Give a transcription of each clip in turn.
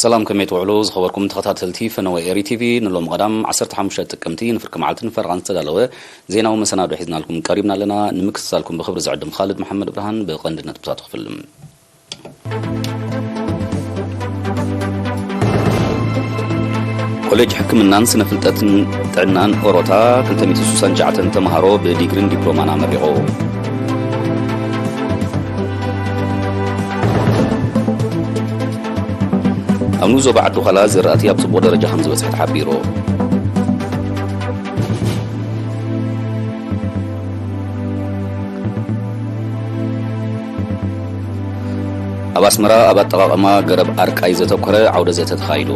ሰላም፣ ከመይ ትውዕሉ ዝኸበርኩም ተኸታተልቲ ፈነወ ኤሪ ቲቪ? ንሎም ቀዳም ዓሰርተ ሓሙሽተ ጥቅምቲ ንፍርቂ መዓልትን ፈረቓን ዝተዳለወ ዜናዊ መሰናዶ ሒዝናልኩም ቀሪብና ኣለና። ንምክትታልኩም ብኽብሪ ዝዕድም ካልድ መሓመድ ብርሃን። ብቐንዲ ነጥብታቱ ክፍልም። ኮሌጅ ሕክምናን ስነ ፍልጠትን ጥዕናን ኦሮታ ክልተ ሚእቲ ስሳን ትሽዓተን ተምሃሮ ብዲግሪን ዲፕሎማን ኣመሪቑ። ኣብ ንኡስ ዞባ ዓዲ ዃላ ዝራእቲ ኣብ ጽቡቕ ደረጃ ከም ዝበጽሐ ተሓቢሩ። ኣብ ኣስመራ ኣብ ኣጠቓቕማ ገረብ ኣርቃይ ዘተኮረ ዓውደ ዘተ ተኻይዱ።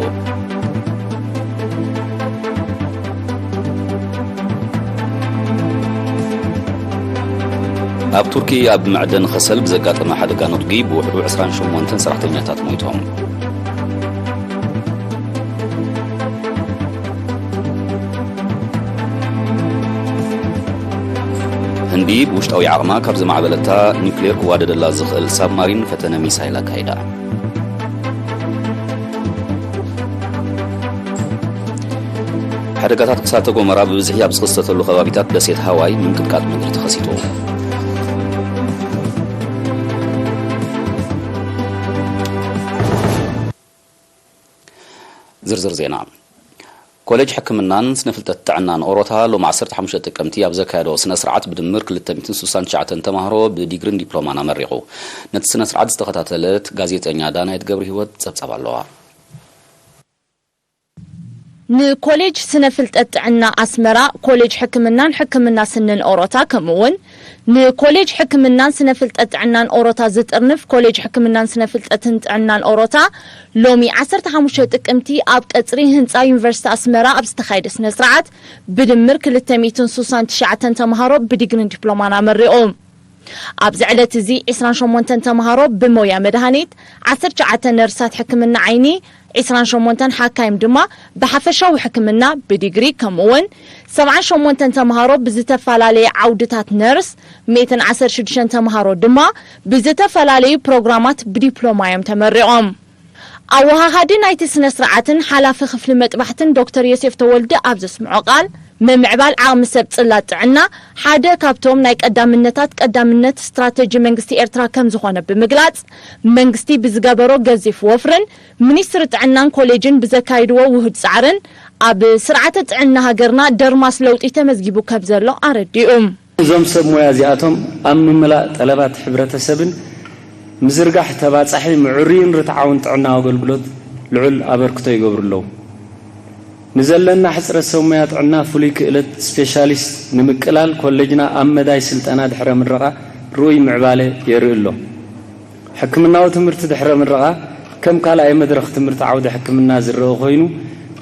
ኣብ ቱርኪ ኣብ መዕደኒ ከሰል ብዘጋጠመ ሓደጋ ነድጉ ብውሕዱ ዕስራን ሸሞንተን ሰራሕተኛታት ሞይቶም። ህንዲ ብውሽጣዊ ዓቕማ ካብ ዘማዕበለታ ኒውክሌር ክዋደደላ ዝኽእል ሳብማሪን ፈተነ ሚሳይል ኣካይዳ። ሓደጋታት እሳተ ጎመራ ብብዝሒ ኣብ ዝኽሰተሉ ከባቢታት ደሴት ሃዋይ ምንቅጥቃጥ ምድሪ ተኸሲቱ። ዝርዝር ዜና። ኮሌጅ ሕክምናን ስነ ፍልጠት ጥዕናን ኦሮታ ሎም ዓሰርተ ሓሙሽተ ጥቅምቲ ኣብ ዘካየዶ ስነ ስርዓት ብድምር ክልተ ሚእትን ስሳን ትሽዓተን ተማሃሮ ብዲግሪን ዲፕሎማን ኣመሪቑ። ነቲ ስነ ስርዓት ዝተኸታተለት ጋዜጠኛ ዳናይት ገብረ ህይወት ጸብጻብ ኣለዋ። ንኮሌጅ ስነ ፍልጠት ጥዕና ኣስመራ፣ ኮሌጅ ሕክምናን ሕክምና ስንን ኦሮታ፣ ከምኡ እውን ንኮሌጅ ሕክምናን ስነ ፍልጠት ጥዕናን ኦሮታ ዝጥርንፍ ኮሌጅ ሕክምናን ስነ ፍልጠትን ጥዕናን ኦሮታ፣ ሎሚ ዓሰርተ ሓሙሽተ ጥቅምቲ ኣብ ቀጽሪ ህንጻ ዩኒቨርሲቲ ኣስመራ ኣብ ዝተኻየደ ስነ ስርዓት ብድምር ክልተ ሚእትን ስሳን ትሽዓተን ተምሃሮ ብዲግሪን ዲፕሎማን ኣመሪቑ። ኣብዚ ዕለት እዚ ዕስራን ሸሞንተን ተምሃሮ ብሞያ መድሃኒት፣ ዓሰርተ ትሽዓተ ነርሳት ሕክምና ዓይኒ፣ ዕስራን ሸሞንተን ሓካይም ድማ ብሓፈሻዊ ሕክምና ብዲግሪ፣ ከምኡውን ሰብዓን ሸሞንተን ተምሃሮ ብዝተፈላለየ ዓውድታት ነርስ፣ ሚእትን ዓሰርተ ሽዱሽተን ተምሃሮ ድማ ብዝተፈላለዩ ፕሮግራማት ብዲፕሎማ እዮም ተመሪቖም። ኣወሃሃዲ ናይቲ ስነ ስርዓትን ሓላፊ ክፍሊ መጥባሕትን ዶክተር ዮሴፍ ተወልደ ኣብ ዘስምዖ ቃል፣ ምምዕባል ዓቕሚ ሰብ ጽላት ጥዕና ሓደ ካብቶም ናይ ቀዳምነታት ቀዳምነት ስትራተጂ መንግስቲ ኤርትራ ከም ዝኾነ ብምግላጽ፣ መንግስቲ ብዝገበሮ ገዚፍ ወፍርን ሚኒስትሪ ጥዕናን ኮሌጅን ብዘካይድዎ ውሁድ ጻዕርን ኣብ ስርዓተ ጥዕና ሃገርና ደርማስ ለውጢ ተመዝጊቡ ከም ዘሎ ኣረዲኡ። እዞም ሰብ ሞያ እዚኣቶም ኣብ ምምላእ ጠለባት ሕብረተሰብን ምዝርጋሕ ተባጻሒ ምዕሩይን ርትዓውን ጥዕና ኣገልግሎት ልዑል ኣበርክቶ ይገብሩ ኣለዉ። ንዘለና ሕጽረት ሰብ ሞያ ጥዕና ፍሉይ ክእለት ስፔሻሊስት ንምቅላል ኮሌጅና ኣብ መዳይ ስልጠና ድሕረ ምረቓ ርኡይ ምዕባለ የርኢ ኣሎ። ሕክምናዊ ትምህርቲ ድሕረ ምረቓ ከም ካልኣይ መድረኽ ትምህርቲ ዓውደ ሕክምና ዝረአ ኮይኑ፣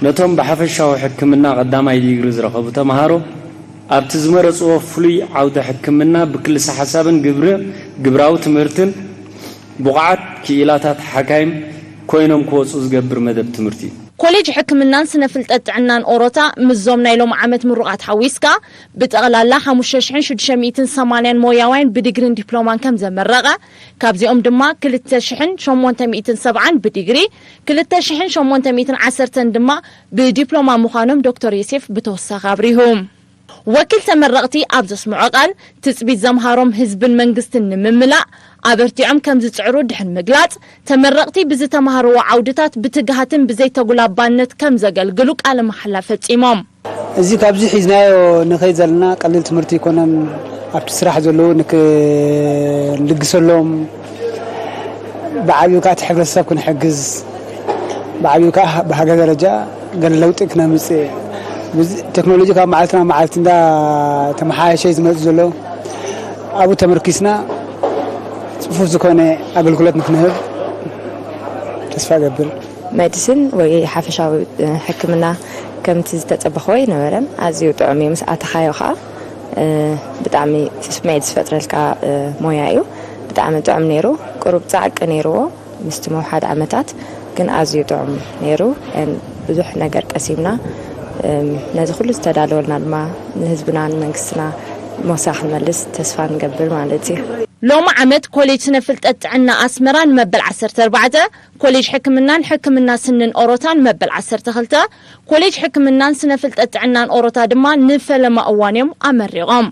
ነቶም ብሓፈሻዊ ሕክምና ቀዳማይ ዲግሪ ዝረኸቡ ተምሃሮ ኣብቲ ዝመረጽዎ ፍሉይ ዓውደ ሕክምና ብክልሰ ሓሳብን ግብሪ ግብራዊ ትምህርትን ብቑዓት ክኢላታት ሓካይም ኮይኖም ክወጹ ዝገብር መደብ ትምህርቲ እዩ። ኮሌጅ ሕክምናን ስነ ፍልጠት ጥዕናን ኦሮታ ምስዞም ናይ ሎም ዓመት ምሩቓት ሓዊስካ ብጠቕላላ ሓሙሽተ ሽሕን ሽዱሽተ ሚእትን ሰማንያን ሞያውያን ብዲግሪን ዲፕሎማን ከም ዘመረቐ፣ ካብዚኦም ድማ ክልተ ሽሕን ሸሞንተ ሚእትን ሰብዓን ብዲግሪ፣ ክልተ ሽሕን ሸሞንተ ሚእትን ዓሰርተን ድማ ብዲፕሎማ ምዃኖም ዶክተር ዮሴፍ ብተወሳኺ ኣብሪሁ። ወኪል ተመረቕቲ ኣብ ዘስምዖ ቃል፣ ትጽቢት ዘምሃሮም ህዝብን መንግስትን ንምምላእ ኣበርቲዖም ከም ዝጽዕሩ ድሕን ምግላጽ፣ ተመረቕቲ ብዝተማህርዎ ዓውድታት ብትግሃትን ብዘይተጉላባነት ከም ዘገልግሉ ቃለ መሓላ ፈጺሞም። እዚ ካብዚ ሒዝናዮ ንኸይድ ዘለና ቀሊል ትምህርቲ ኣይኮነን። ኣብቲ ስራሕ ዘለዉ ንክንልግሰሎም፣ ብዓብዩ ከዓ እቲ ሕብረተሰብ ክንሕግዝ፣ ብዓብዩ ከዓ ብሃገር ደረጃ ገለ ለውጢ ክነምፅእ፣ ብዚ ቴክኖሎጂ ካብ መዓልቲ ናብ መዓልቲ እንዳተመሓየሸ ዝመፅእ ዘሎ፣ ኣብኡ ተመርኪስና ፅፉፍ ዝኾነ ኣገልግሎት ንክንህብ ተስፋ እገብር። ሜዲሲን ወይ ሓፈሻዊ፣ እ፣ ሕክምና ከምቲ ዝተጸበኽዎ ኣይነበረን። ኣዝዩ ጥዑም እዩ። ምስ ኣተኻዮ ኸኣ፣ እ፣ ብጣዕሚ ስምዒት ዝፈጥረልካ፣ እ፣ ሞያ እዩ። ብጣዕሚ ጥዑም ነይሩ። ቁሩብ ጻዕቂ ነይርዎ ምስቲ ምውሓድ ዓመታት፣ ግን ኣዝዩ ጥዑም ነይሩ። እን ብዙሕ ነገር ቀሲምና። እም፣ ነዚ ኩሉ ዝተዳለወልና ድማ ንህዝብና ንመንግስትና ሞሳ ክንመልስ ተስፋ ንገብር ማለት እዩ። ሎሚ ዓመት ኮሌጅ ስነ ፍልጠት ጥዕና ኣስመራ ንመበል ዓሰርተ ኣርባዕተ፣ ኮሌጅ ሕክምናን ሕክምና ስንን ኦሮታ ንመበል ዓሰርተ ክልተ፣ ኮሌጅ ሕክምናን ስነ ፍልጠት ጥዕናን ኦሮታ ድማ ንፈለማ እዋን እዮም ኣመሪቖም።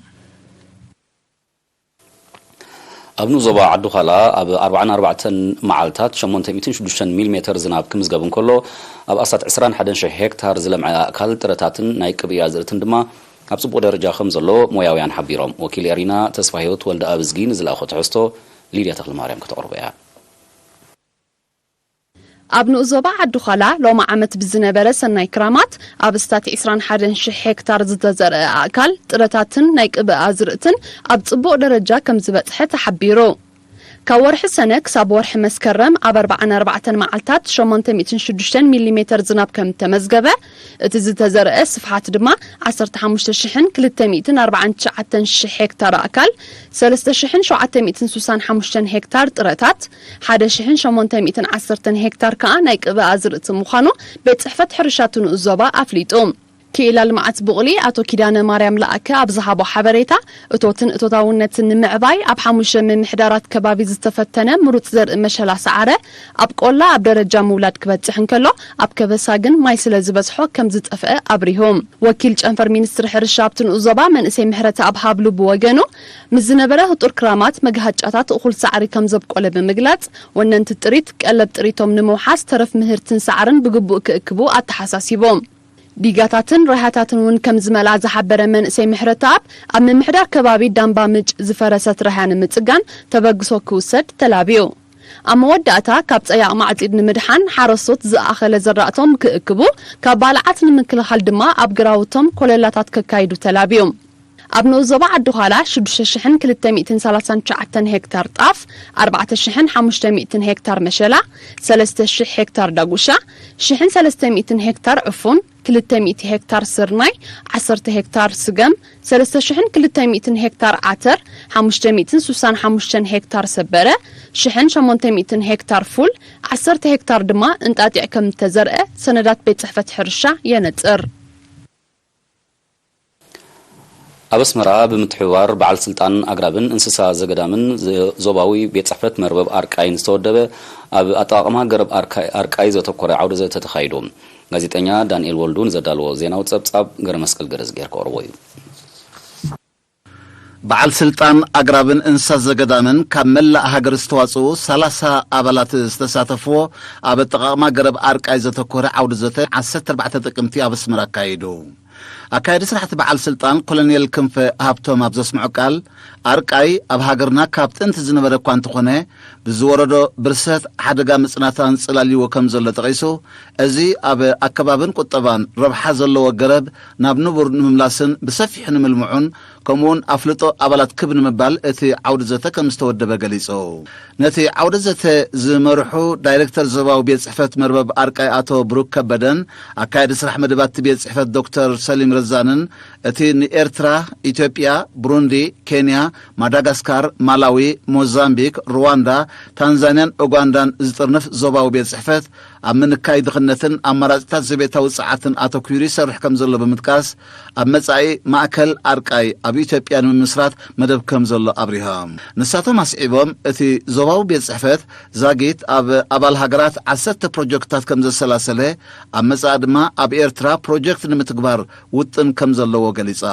ኣብ ንኡስ ዞባ ዓዲ ዃላ ኣብ ኣርባዓን ኣርባዕተን መዓልታት ሸሞንተ ሚእትን ሽዱሽተን ሚሊ ሜተር ዝናብ ክምዝገብ እንከሎ፣ ኣብ ኣስታት ዕስራን ሓደን ሽሕ ሄክታር ዝለምዐ ኣእካል ጥረታትን ናይ ቅብኢ ኣዝርእትን ድማ ኣብ ጽቡቕ ደረጃ ከም ዘሎ ሞያውያን ሓቢሮም። ወኪል ኤሪና ተስፋ ህይወት ወልደ ኣብዝጊ ንዝለኣኾ ትሕዝቶ ሊድያ ተኽለማርያም ከተቕርቦ እያ። ኣብ ንኡስ ዞባ ዓዲ ዃላ ሎሚ ዓመት ብዝነበረ ሰናይ ክራማት ኣብ ስታት ዕስራን ሓደን ሽሕ ሄክታር ዝተዘርአ ኣእካል ጥረታትን ናይ ቅብኢ ኣዝርእትን ኣብ ጽቡቕ ደረጃ ከም ዝበጽሐ ተሓቢሩ። ካብ ወርሒ ሰነ ክሳብ ወርሒ መስከረም ኣብ ኣርባዓን ኣርባዕተን መዓልታት ሸሞንተ ሚእትን ሽዱሽተን ሚሊ ሜተር ዝናብ ከም እተመዝገበ፣ እቲ ዝተዘርአ ስፍሓት ድማ ዓሰርተ ሓሙሽተ ሽሕን ክልተ ሚእትን ኣርባዓን ትሽዓተን ሽሕ ሄክታር ኣእካል፣ ሰለስተ ሽሕን ሸውዓተ ሚእትን ስሳን ሓሙሽተን ሄክታር ጥረታት፣ ሓደ ሽሕን ሸሞንተ ሚእትን ዓሰርተን ሄክታር ከኣ ናይ ቅብኢ ኣዝርእቲ ምዃኑ ቤት ጽሕፈት ሕርሻ እቲ ንኡስ ዞባ ኣፍሊጡ። ክኢላ ልምዓት ብቑሊ ኣቶ ኪዳነ ማርያም ለኣከ ኣብ ዝሃቦ ሓበሬታ፣ እቶትን እቶታውነትን ንምዕባይ ኣብ ሓሙሽተ ምምሕዳራት ከባቢ ዝተፈተነ ምሩጽ ዘርኢ መሸላ ሰዓረ ኣብ ቆላ ኣብ ደረጃ ምውላድ ክበጽሕ እንከሎ፣ ኣብ ከበሳ ግን ማይ ስለ ዝበዝሖ ከም ዝጠፍአ ኣብሪሁ። ወኪል ጨንፈር ሚኒስትሪ ሕርሻ ኣብቲ ንኡስ ዞባ መንእሰይ ምሕረተኣብ ሃብሉ ብወገኑ፣ ምስ ዝነበረ ህጡር ክራማት መግሃጫታት እኹል ሳዕሪ ከም ዘብቆለ ብምግላጽ፣ ወነንቲ ጥሪት ቀለብ ጥሪቶም ንምውሓስ ተረፍ ምህርትን ሳዕርን ብግቡእ ክእክቡ ኣተሓሳሲቡ። ዲጋታትን ራህያታትን እውን ከም ዝመልኣ ዝሓበረ መንእሰይ ምሕረተኣብ፣ ኣብ ምምሕዳር ከባቢ ዳምባ ምጭ ዝፈረሰት ራህያ ንምጽጋን ተበግሶ ክውሰድ ተላብዩ። ኣብ መወዳእታ፣ ካብ ጸያቕ ማዕጺድ ንምድሓን ሓረስቶት ዝኣኸለ ዘራእቶም ክእክቡ፣ ካብ ባልዓት ንምክልኻል ድማ ኣብ ግራውቶም ኮለላታት ከካይዱ ተላብዩ። ኣብ ንኡስ ዞባ ዓዲ ዃላ ሽዱሽተ ሽሕን ክልተ ሚእትን ሰላሳን ትሽዓተን ሄክታር ጣፍ፣ ኣርባዕተ ሽሕን ሓሙሽተ ሚእትን ሄክታር መሸላ፣ ሰለስተ ሽሕ ሄክታር ዳጉሻ፣ ሽሕን ሰለስተ ሚእትን ሄክታር ዕፉን፣ ክልተ ሚእቲ ሄክታር ስርናይ፣ ዓሰርተ ሄክታር ስገም፣ ሰለስተ ሽሕን ክልተ ሚእትን ሄክታር ዓተር፣ ሓሙሽተ ሚእትን ስሳን ሓሙሽተን ሄክታር ሰበረ፣ ሽሕን ሸሞንተ ሚእትን ሄክታር ፉል፣ ዓሰርተ ሄክታር ድማ እንጣጢዕ ከም እተዘርአ ሰነዳት ቤት ጽሕፈት ሕርሻ የነጽር። ኣብ ኣስመራ ብምትሕብባር በዓል ስልጣን ኣግራብን እንስሳ ዘገዳምን ዞ-፣ ዞባዊ ቤት ጽሕፈት መርበብ ኣርቃይን ዝተወደበ ኣብ ኣጠቓቕማ ገረብ ኣርካይ-፣ ኣርቃይ ዘተኮረ ዓውደ ዘተ ተኻይዱ። ጋዜጠኛ ዳንኤል ወልዱ ንዘዳለዎ ዜናዊ ጸብጻብ ገረመስቀል ገረዝጊሄር ከቕርቦ እዩ። በዓል ስልጣን ኣግራብን እንስሳ ዘገዳምን ካብ መላእ ሃገር ዝተዋጽኡ ሰላሳ ኣባላት ዝተሳተፍዎ ኣብ ኣጠቓቕማ ገረብ ኣርቃይ ዘተኮረ ዓውደ ዘተ ዓሰርተ ኣርባዕተ ጥቅምቲ ኣብ ኣስመራ ኣካይዱ። ኣካያዲ ስራሕቲ በዓል ስልጣን ኮሎኔል ክንፈ ሃብቶም ኣብ ዘስምዖ ቃል፣ ኣርቃይ ኣብ ሃገርና ካብ ጥንቲ ዝነበረ እኳ እንተኾነ፣ ብዝወረዶ ብርሰት ሓደጋ ምጽናታን ጽላልዎ ከም ዘሎ ጠቒሱ፣ እዚ ኣብ ኣከባብን ቁጠባን ረብሓ ዘለዎ ገረብ ናብ ንቡር ንምምላስን ብሰፊሑ ንምልምዑን፣ ከምኡውን ኣፍልጦ ኣባላት ክብ ንምባል እቲ ዓውዲ ዘተ ከም ዝተወደበ ገሊጹ። ነቲ ዓውዲ ዘተ ዝመርሑ ዳይሬክተር ዞባዊ ቤት ጽሕፈት መርበብ ኣርቃይ ኣቶ ብሩክ ከበደን ኣካያዲ ስራሕ መደባት ቤት ጽሕፈት ዶክተር ሰሊም ረዛንን፣ እቲ ንኤርትራ፣ ኢትዮጵያ፣ ብሩንዲ፣ ኬንያ፣ ማዳጋስካር፣ ማላዊ፣ ሞዛምቢክ፣ ሩዋንዳ፣ ታንዛንያን ኡጋንዳን ዝጥርንፍ ዞባዊ ቤት ጽሕፈት፣ ኣብ ምንካይ ድኽነትን ኣማራጺታት ዘቤታዊ ጸዓትን ኣተኲሩ ይሰርሕ ከም ዘሎ ብምጥቃስ፣ ኣብ መጻኢ ማእከል ኣርቃይ ኣብ ኢትዮጵያ ንምምስራት መደብ ከም ዘሎ ኣብሪሆም። ንሳቶም ኣስዒቦም፣ እቲ ዞባዊ ቤት ጽሕፈት ዛጊት ኣብ ኣባል ሃገራት ዓሰርተ ፕሮጀክትታት ከም ዘሰላሰለ፣ ኣብ መጻኢ ድማ ኣብ ኤርትራ ፕሮጀክት ንምትግባር ውጥን ከም ዘለዎ ገሊጻ።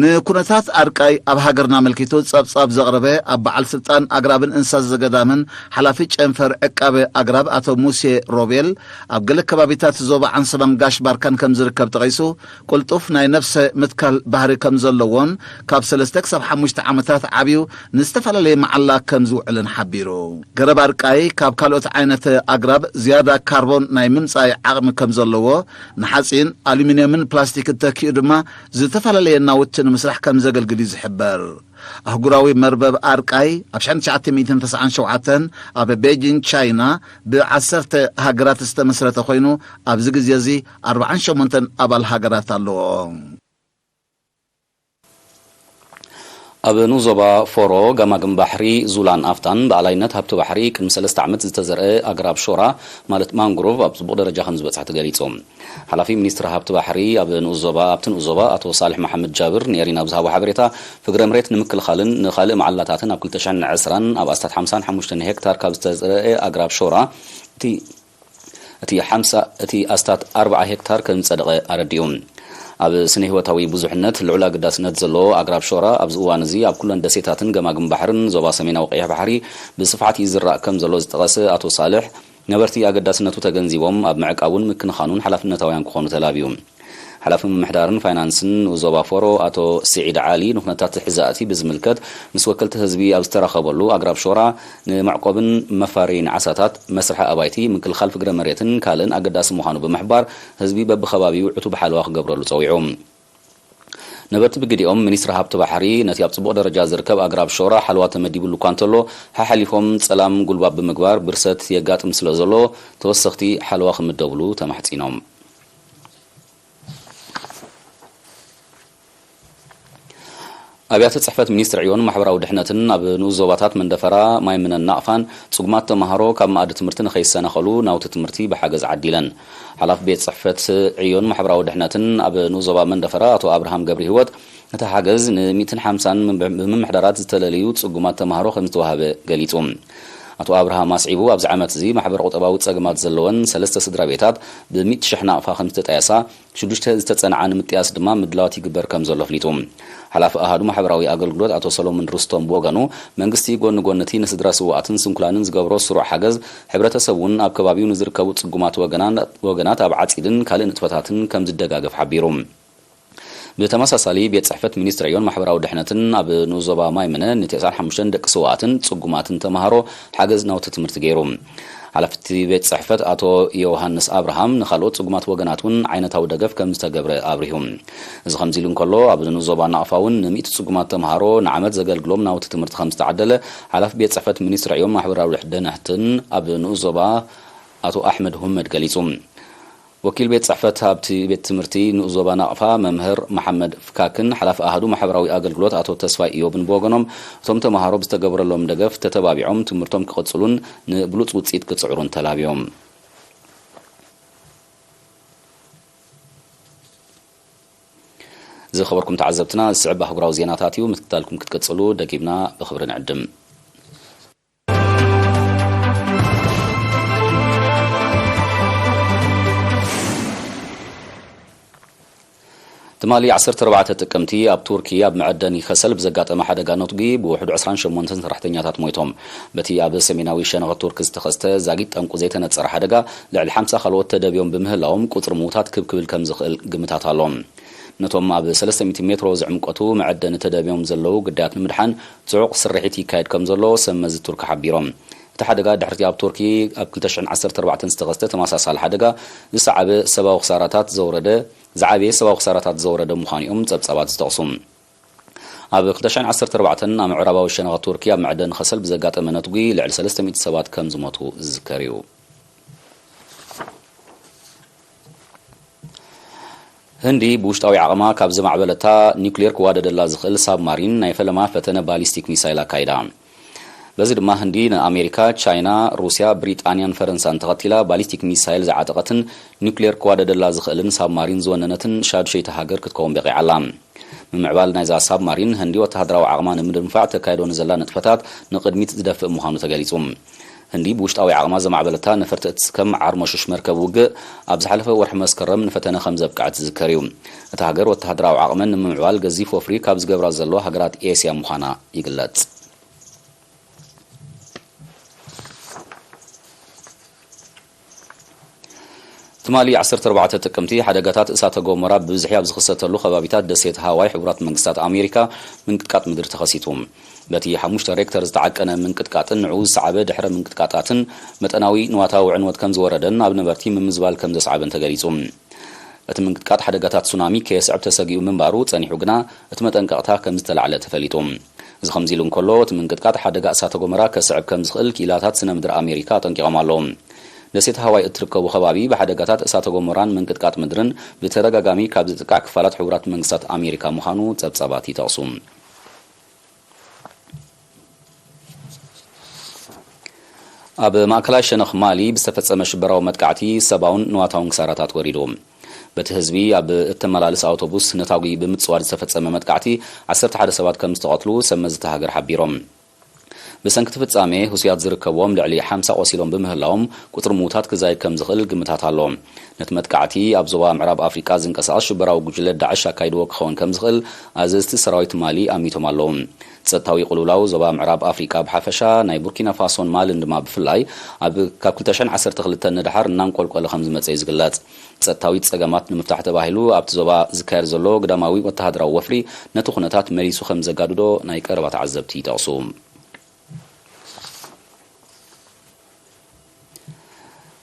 ንኩነታት ኣርቃይ ኣብ ሃገርና ኣመልኪቱ ጸብጻብ ዘቕረበ ኣብ በዓል ስልጣን ኣግራብን እንስሳ ዘገዳምን ሓላፊ ጨንፈር ዕቃበ ኣግራብ ኣቶ ሙሴ ሮቤል፣ ኣብ ገለ ከባቢታት ዞባ ዓንሰባን ጋሽ ባርካን ከም ዝርከብ ጠቒሱ፣ ቅልጡፍ ናይ ነፍሰ ምትካል ባህሪ ከም ዘለዎን ካብ ሰለስተ ክሳብ ሓሙሽተ ዓመታት ዓብዩ ንዝተፈላለየ መዓላ ከም ዝውዕልን ሓቢሩ። ገረብ ኣርቃይ ካብ ካልኦት ዓይነት ኣግራብ ዝያዳ ካርቦን ናይ ምምጻይ ዓቕሚ ከም ዘለዎ፣ ንሓጺን፣ ኣሉሚንየምን ፕላስቲክን ተኪኡ ድማ ዝተፈላለየ ናውቲ ንምስራሕ ከም ዘገልግል እዩ ዝሕበር። ኣህጉራዊ መርበብ ኣርቃይ ኣብ ሽሕን ትሽዓተ ሚእትን ተስዓን ሸውዓተን ኣብ ቤጂን ቻይና ብዓሰርተ ሃገራት ዝተመስረተ ኮይኑ፣ ኣብዚ ግዜ እዚ ኣርባዓን ሸሞንተን ኣባል ሃገራት ኣለዎ። ኣብ ንኡስ ዞባ ፎሮ፣ ገማግም ባሕሪ፣ ዙላን ኣፍታን ብኣላይነት ሃብቲ ባሕሪ ቅድሚ ሰለስተ ዓመት ዝተዘርአ ኣግራብ ሾራ፣ ማለት ማንግሮቭ፣ ኣብ ጽቡቕ ደረጃ ከም ዝበጽሐ ተገሊጹ። ሓላፊ ሚኒስትሪ ሃብቲ ባሕሪ ኣብ ንኡስ ዞባ፣ ኣብቲ ንኡስ ዞባ ኣቶ ሳልሕ መሓመድ ጃብር ንኤሪና ኣብ ዝሃቦ ሓበሬታ፣ ፍግረ መሬት ንምክልኻልን ንኻልእ መዓላታትን ኣብ ክልተ ሽሕን ዕስራን ኣብ ኣስታት ሓምሳን ሓሙሽተን ሄክታር ካብ ዝተዘርአ ኣግራብ ሾራ፣ እቲ እቲ ሓምሳ እቲ ኣስታት ኣርብዓ ሄክታር ከም ዝጸደቐ ኣረዲኡ። ኣብ ስነ ህይወታዊ ብዙሕነት ልዑል ኣገዳስነት ዘለዎ ኣግራብ ሾራ ኣብዚ እዋን እዚ ኣብ ኩለን ደሴታትን ገማግም ባሕርን ዞባ ሰሜናዊ ቀይሕ ባሕሪ ብስፍሓት ይዝራእ ከም ዘሎ ዝጠቐሰ ኣቶ ሳልሕ፣ ነበርቲ ኣገዳስነቱ ተገንዚቦም ኣብ ምዕቃቡን ምክንኻኑን ሓላፍነታውያን ክኾኑ ተላብዩ። ሓላፊ ምምሕዳርን ፋይናንስን ንኡስ ዞባ ፎሮ ኣቶ ስዒድ ዓሊ ንኩነታት ሕዛእቲ ብዝምልከት ምስ ወከልቲ ህዝቢ ኣብ ዝተራኸበሉ ኣግራብ ሾራ ንመዕቆብን መፋረይን ዓሳታት፣ መስርሒ ኣባይቲ፣ ምክልኻል ፍግረ መሬትን ካልእን ኣገዳሲ ምዃኑ ብምሕባር፣ ህዝቢ በብኸባቢኡ ዕቱብ ሓለዋ ክገብረሉ ጸዊዑ። ነበርቲ ብግዲኦም፣ ሚኒስትሪ ሃብቲ ባሕሪ ነቲ ኣብ ጽቡቕ ደረጃ ዝርከብ ኣግራብ ሾራ ሓለዋ ተመዲብሉ እኳ እንተሎ፣ ሓሓሊፎም ጸላም ጉልባብ ብምግባር ብርሰት የጋጥም ስለ ዘሎ፣ ተወሰኽቲ ሓለዋ ክምደብሉ ተማሕጺኖም። ኣብያተ ጽሕፈት ሚኒስትሪ ዕዮን ማሕበራዊ ድሕነትን ኣብ ንኡስ ዞባታት መንደፈራ፣ ማይምነን ናቕፋን ጽጉማት ተማሃሮ ካብ መኣዲ ትምህርቲ ንኸይሰናኸሉ ናውቲ ትምህርቲ ብሓገዝ ዓዲለን። ሓላፊ ቤት ጽሕፈት ዕዮን ማሕበራዊ ድሕነትን ኣብ ንኡስ ዞባ መንደፈራ ኣቶ ኣብርሃም ገብረ ህይወት፣ እቲ ሓገዝ ን ሚእትን ሓምሳን ምምሕ-፣ ብምምሕዳራት ዝተለለዩ ጽጉማት ተማሃሮ ከም ዝተዋህበ ገሊጹ። ኣቶ ኣብርሃም ኣስዒቡ፣ ኣብዚ ዓመት እዚ ማሕበረ ቁጠባዊ ጸገማት ዘለወን ሰለስተ ስድራ ቤታት ብሚእቲ ሽሕ ናቕፋ ከም ዝተጣየሳ፣ ሽዱሽተ ዝተጸንዓ ንምጥያስ ድማ ምድላዋት ይግበር ከም ዘሎ ኣፍሊጡ። ሓላፊ ኣሃዱ ማሕበራዊ ኣገልግሎት ኣቶ ሰሎሞን ሩስቶም ብወገኑ፣ መንግስቲ ጎኒ ጎኒ እቲ ንስድራ ስዉኣትን ስንኩላንን ዝገብሮ ስሩዕ ሓገዝ፣ ሕብረተሰብ እውን ኣብ ከባቢኡ ንዝርከቡ ጽጉማት ወገናን-፣ ወገናት ኣብ ዓጺድን ካልእ ንጥፈታትን ከም ዝደጋገፍ ሓቢሩ። ብተመሳሳሊ፣ ቤት ጽሕፈት ሚኒስትሪ ዕዮን ማሕበራዊ ድሕነትን ኣብ ንኡስ ዞባ ማይምነ ንተስዓን ሓሙሽተን ደቂ ስውኣትን ጽጉማትን ተማሃሮ ሓገዝ ናውቲ ትምህርቲ ገይሩ። ሓላፊ እቲ ቤት ጽሕፈት ኣቶ ዮሃንስ ኣብርሃም፣ ንኻልኦት ጽጉማት ወገናት እውን ዓይነታዊ ደገፍ ከም ዝተገብረ ኣብሪሁ። እዚ ከምዚ ኢሉ እንከሎ፣ ኣብ ንኡስ ዞባ ናቕፋ እውን ንሚእቲ ጽጉማት ተማሃሮ ንዓመት ዘገልግሎም ናውቲ ትምህርቲ ከም ዝተዓደለ ሓላፊ ቤት ጽሕፈት ሚኒስትሪ ዕዮን ማሕበራዊ ድሕነትን ኣብ ንኡስ ዞባ ኣቶ ኣሕመድ ሁመድ ገሊጹ። ወኪል ቤት ጽሕፈት ኣብቲ ቤት ትምህርቲ ንኡስ ዞባ ናቕፋ መምህር መሓመድ ፍካክን ሓላፊ ኣሃዱ ማሕበራዊ ኣገልግሎት ኣቶ ተስፋይ ኢዮብን ብወገኖም፣ እቶም ተማሃሮ ብዝተገበረሎም ደገፍ ተተባቢዖም ትምህርቶም ክቕጽሉን ንብሉጽ ውጽኢት ክጽዕሩን ተላብዮም። ዝኸበርኩም ተዓዘብትና፣ ዝስዕብ ኣህጉራዊ ዜናታት እዩ። ምክትታልኩም ክትቅጽሉ ደጊምና ብኽብሪ ንዕድም። ትማሊ ዓሰርተ ኣርባዕተ ጥቅምቲ ኣብ ቱርኪ ኣብ መዐደኒ ከሰል ብዘጋጠመ ሓደጋ ነትጒ ብውሕዱ ዕስራን ሸሞንተን ሰራሕተኛታት ሞይቶም። በቲ ኣብ ሰሜናዊ ሸነኽ ቱርኪ ዝተኸስተ ዛጊት ጠንቁ ዘይተነጸረ ሓደጋ ልዕሊ ሓምሳ ካልኦት ተደብዮም ብምህላዎም ቁጽሪ ምዉታት ክብ ክብል ከም ዝኽእል ግምታት ኣሎ። ነቶም ኣብ ሰለስተ ሚእቲ ሜትሮ ዝዕምቆቱ መዐደኒ ተደብዮም ዘለዉ ግዳያት ንምድሓን ጽዑቕ ስርሒት ይካየድ ከም ዘሎ ሰብ መዚ ቱርኪ ሓቢሮም። እቲ ሓደጋ ድሕሪቲ ኣብ ቱርኪ ኣብ ክልተ ሽሕን ዓሰርተ ኣርባዕተን ዝተኸስተ ተመሳሳሊ ሓደጋ ዝሰዓበ ሰብኣዊ ክሳራታት ዘውረደ፣ ዝዓበየ ሰብኣዊ ክሳራታት ዘውረደ ምዃኑ እዮም ጸብጻባት ዝጠቕሱ። ኣብ ክልተ ሽሕን ዓሰርተ ኣርባዕተን ኣብ ምዕራባዊ ሸነኽ ቱርኪ ኣብ መዕደኒ ከሰል ብዘጋጠመ ነትጒ ልዕሊ ሰለስተ ሚእቲ ሰባት ከም ዝሞቱ ዝዝከር እዩ። ህንዲ ብውሽጣዊ ዓቕማ ካብ ዘማዕበለታ ኒውክሌር ክዋደደላ ዝኽእል ሳብማሪን ናይ ፈለማ ፈተነ ባሊስቲክ ሚሳይል ኣካይዳ። በዚ ድማ ህንዲ ንኣሜሪካ፣ ቻይና፣ ሩስያ፣ ብሪጣንያን ፈረንሳን ተኸቲላ ባሊስቲክ ሚሳይል ዝዓጠቐትን ኒውክሌር ክዋደደላ ዝኽእልን ሳብማሪን ዝወነነትን ሻዱሸይቲ ሃገር ክትከውን በቒዓ ኣላ። ምምዕባል ናይዛ ሳብማሪን ህንዲ ወተሃደራዊ ዓቕማ ንምድንፋዕ ተካይዶ ንዘላ ንጥፈታት ንቕድሚት ዝደፍእ ምዃኑ ተገሊጹ። ህንዲ ብውሽጣዊ ዓቕማ ዘማዕበለታ ነፈርቲ እትስከም ዓርሞሽሽ መርከብ ውግእ ኣብ ዝሓለፈ ወርሒ መስከረም ንፈተነ ከም ዘብቅዐት ዝዝከር እዩ። እታ ሃገር ወተሃደራዊ ዓቕመን ንምምዕባል ገዚፍ ወፍሪ ካብ ዝገብራ ዘለዋ ሃገራት ኤስያ ምዃና ይግለጽ። ትማሊ ዓሰርተ ኣርባዕተ ጥቅምቲ ሓደጋታት እሳተ ጎመራ ብብዝሒ ኣብ ዝኽሰተሉ ከባቢታት ደሴት ሃዋይ ሕቡራት መንግስታት ኣሜሪካ ምንቅጥቃጥ ምድሪ ተኸሲቱ። በቲ ሓሙሽተ ሬክተር ዝተዓቀነ ምንቅጥቃጥን ንዕኡ ዝሰዓበ ድሕረ ምንቅጥቃጣትን መጠናዊ ንዋታዊ ዕንወት ከም ዝወረደን ኣብ ነበርቲ ምምዝባል ከም ዘስዓበን ተገሊጹ። እቲ ምንቅጥቃጥ ሓደጋታት ሱናሚ ከየስዕብ ተሰጊኡ ምንባሩ ጸኒሑ ግና፣ እቲ መጠንቀቕታ ከም ዝተላዕለ ተፈሊጡ። እዚ ከምዚ ኢሉ እንከሎ፣ እቲ ምንቅጥቃጥ ሓደጋ እሳተ ጎመራ ከስዕብ ከም ዝኽእል ክኢላታት ስነ ምድሪ ኣሜሪካ ኣጠንቂቖም ኣለዉ። ደሴት ሃዋይ እትርከቡ ከባቢ ብሓደጋታት እሳተ ጎመራን ምንቅጥቃጥ ምድርን ብተደጋጋሚ ካብ ዝጥቃዕ ክፋላት ሕቡራት መንግስታት ኣሜሪካ ምዃኑ ጸብጻባት ይጠቕሱ። ኣብ ማእከላይ ሸነኽ ማሊ ብዝተፈጸመ ሽበራዊ መጥቃዕቲ ሰብኣውን ንዋታውን ክሳራታት ወሪዱ። በቲ ህዝቢ ኣብ እተመላልስ ኣውቶቡስ ነታጒ ብምጽዋድ ዝተፈጸመ መጥቃዕቲ ዓሰርተ ሓደ ሰባት ከም ዝተቐትሉ ሰብ መዚ እታ ሃገር ሓቢሮም። ብሰንኪ እቲ ፍጻሜ ህሱያት ዝርከብዎም ልዕሊ ሓምሳ ቆሲሎም ብምህላዎም ቁጽሪ ምዉታት ክዛይድ ከም ዝኽእል ግምታት ኣሎ። ነቲ መጥቃዕቲ ኣብ ዞባ ምዕራብ ኣፍሪቃ ዝንቀሳቐስ ሽበራዊ ጉጅለ ዳዕሽ ኣካይድዎ ክኸውን ከም ዝኽእል ኣዘዝቲ ሰራዊት ማሊ ኣሚቶም ኣለዉ። ጸጥታዊ ቅልውላው ዞባ ምዕራብ ኣፍሪቃ ብሓፈሻ፣ ናይ ቡርኪና ፋሶን ማልን ድማ ብፍላይ፣ ኣብ ካብ ክልተ ሽሕን ዓሰርተ ክልተን ንደሓር እናንቆልቆለ ከም ዝመጸ እዩ ዝግለጽ። ጸጥታዊ ጸገማት ንምፍታሕ ተባሂሉ ኣብቲ ዞባ ዝካየድ ዘሎ ግዳማዊ ወተሃደራዊ ወፍሪ ነቲ ኩነታት መሊሱ ከም ዘጋድዶ ናይ ቀረባ ተዓዘብቲ ይጠቕሱ።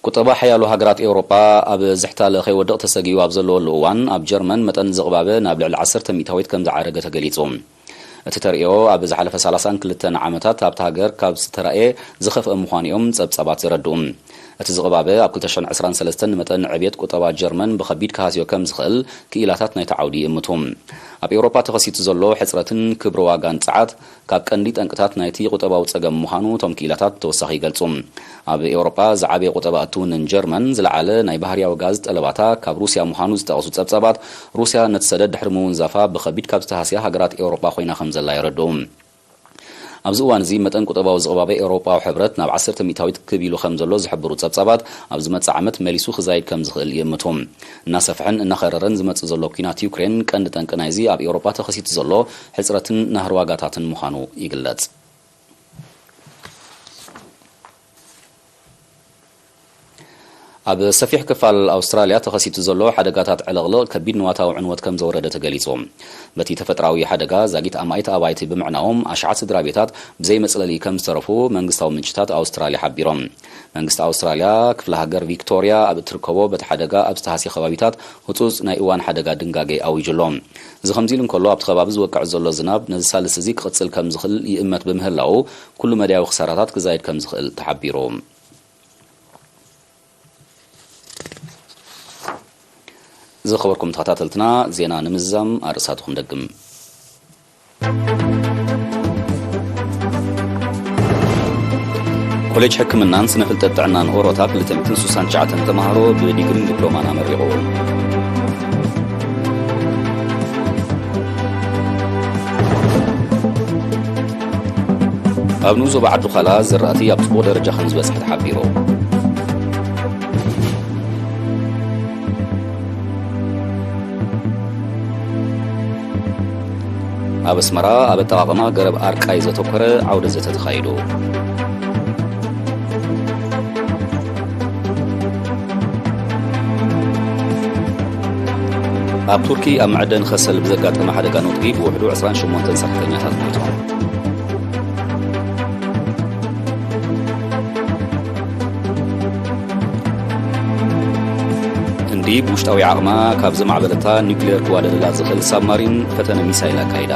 ቁጠባ ሓያሎ ሃገራት ኤውሮጳ ኣብ ዝሕታለ ከይወድቕ ተሰጊኡ ኣብ ዘለወሉ እዋን፣ ኣብ ጀርመን መጠን ዝቕባበ ናብ ልዕሊ ዓሰርተ ሚእታዊት ከም ዝዓረገ ተገሊጹ። እቲ ተርእዮ ኣብ ዝሓለፈ ሰላሳን ክልተን ዓመታት ኣብታ ሃገር ካብ ዝተራእየ ዝኸፍአ ምዃኑ እዮም ጸብጻባት ዘረድኡ። እቲ ዝቕባበ ኣብ ክልተ ሽሕን ዕስራን ሰለስተን ንመጠን ዕብየት ቁጠባ ጀርመን ብኸቢድ ክሃስዮ ከም ዝኽእል ክኢላታት ናይቲ ዓውዲ ይእምቱ። ኣብ ኤውሮጳ ተኸሲቱ ዘሎ ሕጽረትን ክብሪ ዋጋን ጸዓት ካብ ቀንዲ ጠንቅታት ናይቲ ቁጠባዊ ጸገም ምዃኑ እቶም ክኢላታት ብተወሳኺ ይገልጹ። ኣብ ኤውሮጳ ዝዓበየ ቁጠባ እትውንን ጀርመን፣ ዝለዓለ ናይ ባህርያዊ ጋዝ ጠለባታ ካብ ሩስያ ምዃኑ ዝጠቕሱ ጸብጻባት፣ ሩስያ ነቲ ሰደድ ድሕሪ ምውንዛፋ ብኸቢድ ካብ ዝተሃስያ ሃገራት ኤውሮጳ ኮይና ከም ዘላ የረድኡ። ኣብዚ እዋን እዚ መጠን ቁጠባዊ ዝቕባበ ኤውሮጳዊ ሕብረት ናብ ዓሰርተ ሚእታዊት ክብ ኢሉ ከም ዘሎ ዝሕብሩ ጸብጻባት፣ ኣብ ዝመጽእ ዓመት መሊሱ ክዛይድ ከም ዝኽእል ይእምቱ። እናሰፍሐን እናኸረረን ዝመጽእ ዘሎ ኲናት ዩክሬን ቀንዲ ጠንቂ ናይዚ ኣብ ኤውሮጳ ተኸሲቱ ዘሎ ሕጽረትን ናህሪ ዋጋታትን ምዃኑ ይግለጽ። ኣብ ሰፊሕ ክፋል ኣውስትራልያ ተኸሲቱ ዘሎ ሓደጋታት ዕልቕልቕ ከቢድ ንዋታዊ ዕንወት ከም ዘውረደ ተገሊጹ። በቲ ተፈጥራዊ ሓደጋ ዛጊት ኣማኢት ኣባይቲ ብምዕናዎም ኣሽሓት ስድራ ቤታት ብዘይ መጽለሊ ከም ዝተረፉ መንግስታዊ ምንጭታት ኣውስትራልያ ሓቢሮም። መንግስቲ ኣውስትራልያ ክፍለ ሃገር ቪክቶርያ ኣብ እትርከቦ በቲ ሓደጋ ኣብ ዝተሃስየ ከባቢታት ህጹጽ ናይ እዋን ሓደጋ ድንጋጌ ኣዊጁ ኣሎ። እዚ ከምዚ ኢሉ እንከሎ ኣብቲ ከባቢ ዝወቅዕ ዘሎ ዝናብ ነዚ ሳልስ እዚ ክቕጽል ከም ዝኽእል ይእመት ብምህላዉ ኩሉ መዳያዊ ክሳራታት ክዛይድ ከም ዝኽእል ተሓቢሩ። ዝኸበርኩም ተኸታተልትና፣ ዜና ንምዝዛም ኣርእስታቱ ክንደግም። ኮሌጅ ሕክምናን ስነ ፍልጠት ጥዕናን ኦሮታ ክልተ ሚእትን ስሳን ትሽዓተን ተምሃሮ ብዲግሪን ዲፕሎማን ኣመሪቑ። ኣብ ንኡስ ዞባ ዓዲ ዃላ ዘራእቲ ኣብ ጽቡቕ ደረጃ ከም ዝበጽሐ ተሓቢሩ። ኣብ ኣስመራ ኣብ ኣጠቓቕማ ገረብ ኣርቃይ ዘተኮረ ዓውደ ዘተ ተኻይዱ። ኣብ ቱርኪ ኣብ መዐደኒ ከሰል ብዘጋጠመ ሓደጋ ነውጺ ብውሕዱ ዕስራን ሸሞንተን ሰራሕተኛታት ሞይቶም። ህንዲ ብውሽጣዊ ዓቕማ ካብ ዘማዕበለታ ኒውክሌር ክዋደደላ ዝኽእል ሳብማሪን ፈተነ ሚሳይል ኣካይዳ።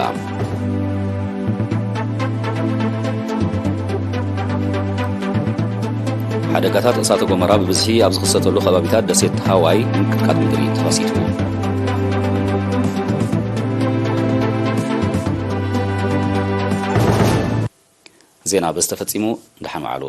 ሓደጋታት እሳተ ጎመራ ብብዝሒ ኣብ ዝኽሰተሉ ከባቢታት ደሴት ሃዋይ ምንቅጥቃጥ ምድሪ ተኸሲቱ። ዜና በዚ ተፈጺሙ። ደሓን ዋዕሉ።